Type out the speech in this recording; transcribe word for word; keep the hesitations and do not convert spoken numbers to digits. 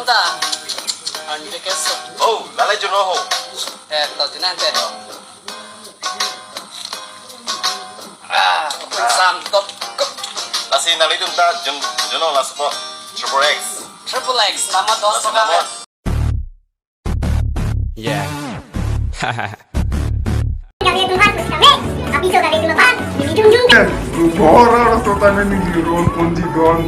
Ta. Ante keso. Oh, lalai juno ho. Eh, to juno ante. Ah, samtop. Lasi nanglitum ta jun-, juno laso triple X. Triple X, nama dos. Lasi nama. Yeah. Kami itu kan, kami, tapi juga dari dulu kan, ini junjung. Bora rasa tanya nih di ruang kunci doang.